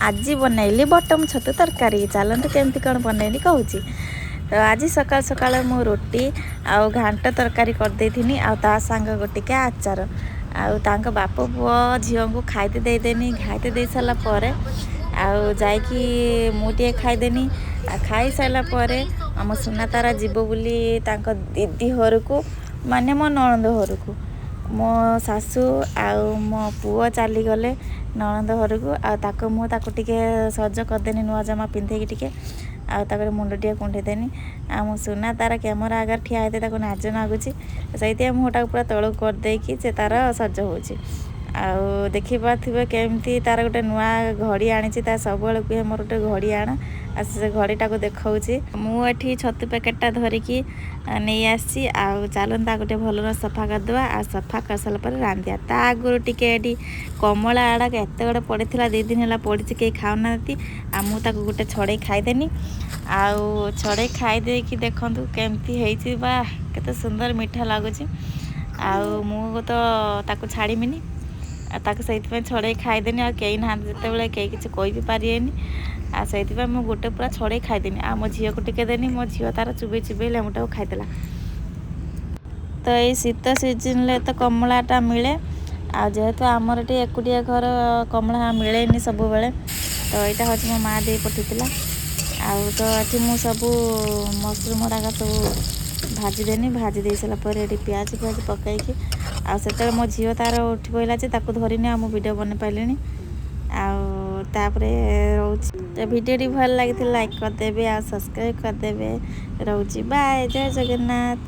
ଆଜି ବନେଇଲି ବଟମ ଛତୁ ତରକାରୀ। ଚାଲନ୍ତୁ, କେମିତି କ'ଣ ବନେଇଲି କହୁଛି। ତ ଆଜି ସକାଳ ସକାଳ ମୁଁ ରୁଟି ଆଉ ଘାଣ୍ଟ ତରକାରୀ କରିଦେଇଥିନି ଆଉ ତା ସାଙ୍ଗକୁ ଟିକେ ଆଚାର। ଆଉ ତାଙ୍କ ବାପ ପୁଅ ଝିଅଙ୍କୁ ଖାଇତେ ଦେଇଦେନି। ଖାଇତେ ଦେଇ ସାରିଲା ପରେ ଆଉ ଯାଇକି ମୁଁ ଟିକେ ଖାଇଦେନି। ଆଉ ଖାଇସାରିଲା ପରେ ଆମ ସୁନା ତାରା ଯିବ ବୋଲି ତାଙ୍କ ଦିଦି ଘରକୁ, ମାନେ ମୋ ନଣନ୍ଦ ଘରକୁ। ମୋ ଶାଶୁ ଆଉ ମୋ ପୁଅ ଚାଲିଗଲେ ନଣନ୍ଦ ଘରକୁ। ଆଉ ତାକୁ ମୁଁ ତାକୁ ଟିକେ ସଜ କରିଦେନି, ନୂଆ ଜାମା ପିନ୍ଧେଇକି ଟିକେ, ଆଉ ତାପରେ ମୁଣ୍ଡ ଟିକେ କୁଣ୍ଡେଇଦେନି। ଆଉ ମୋ ସୁନା ତାର କ୍ୟାମେରା ଆଗରେ ଠିଆ ହେଇତେ ତାକୁ ନାଜ ମାଗୁଛି। ସେଇଥିପାଇଁ ମୁହଁଟାକୁ ପୁରା ତଳକୁ କରିଦେଇକି ସେ ତାର ସଜ ହେଉଛି। ଆଉ ଦେଖିପାରୁଥିବେ କେମିତି ତାର ଗୋଟେ ନୂଆ ଘଡ଼ି ଆଣିଛି। ତା ସବୁବେଳେ କୁହେ, ମୋର ଗୋଟେ ଘଡ଼ି ଆଣ। ଆଉ ସେ ଘଡ଼ିଟାକୁ ଦେଖାଉଛି। ମୁଁ ଏଠି ଛତୁ ପ୍ୟାକେଟଟା ଧରିକି ନେଇ ଆସିଛି। ଆଉ ଚାଲନ୍ତୁ, ତାକୁ ଟିକେ ଭଲରେ ସଫା କରିଦେବା ଆଉ ସଫା କରିସାରିଲା ପରେ ରାନ୍ଧିବା। ତା ଆଗରୁ ଟିକେ ଏଠି କମଳା ଆଡ଼ାକ ଏତେ ଗୁଡ଼େ ପଡ଼ିଥିଲା, 2 ଦିନ ହେଲା ପଡ଼ିଛି, କେହି ଖାଉନାହାନ୍ତି। ଆଉ ମୁଁ ତାକୁ ଗୋଟେ ଛଡ଼େଇ ଖାଇଦେନି। ଆଉ ଛଡ଼େଇ ଖାଇ ଦେଇକି ଦେଖନ୍ତୁ କେମିତି ହେଇଛି ବା, କେତେ ସୁନ୍ଦର ମିଠା ଲାଗୁଛି। ଆଉ ମୁଁ ତ ତାକୁ ଛାଡ଼ିମିନି ଆଉ ତାକୁ ସେଇଥିପାଇଁ ଛଡ଼େଇ ଖାଇଦେନି। ଆଉ କେହି ନାହାନ୍ତି ଯେତେବେଳେ, କେହି କିଛି କହିବି ପାରିବେନି। ଆଉ ସେଇଥିପାଇଁ ମୁଁ ଗୋଟେ ପୁରା ଛଡ଼େଇ ଖାଇଦେନି। ଆଉ ମୋ ଝିଅକୁ ଟିକେ ଦେନି। ମୋ ଝିଅ ତାର ଚୁବେଇ ଚୁବେଇ ଲେମ୍ବୁଟାକୁ ଖାଇଦେଲା। ତ ଏଇ ଶୀତ ସିଜିନ୍ରେ ତ କମଳାଟା ମିଳେ। ଆଉ ଯେହେତୁ ଆମର ଟିକେ ଏକୁଟିଆ ଘର, କମଳା ମିଳେନି ସବୁବେଳେ। ତ ଏଇଟା ହେଉଛି ମୋ ମା ଦେଇ ପଠେଇଥିଲା। ଆଉ ତ ଏଠି ମୁଁ ସବୁ ମସରୁମ୍ ଗୁଡ଼ାକ ସବୁ ଭାଜିଦେନି। ଭାଜି ଦେଇ ସାରିଲା ପରେ ଏଠି ପିଆଜ ଫିଆଜ ପକାଇକି, ଆଉ ସେତେବେଳେ ମୋ ଝିଅ ତାର ଉଠି ପଇଲା ଯେ ତାକୁ ଧରିନି, ଆଉ ମୁଁ ଭିଡ଼ିଓ ବନେଇ ପାରିଲିନି। ଆଉ ତାପରେ ରହୁଛି। ତ ଭିଡ଼ିଓଟି ଭଲ ଲାଗିଥିଲେ ଲାଇକ୍ କରିଦେବେ ଆଉ ସବସ୍କ୍ରାଇବ୍ କରିଦେବେ। ରହୁଛି, ବାଏ, ଜୟ ଜଗନ୍ନାଥ।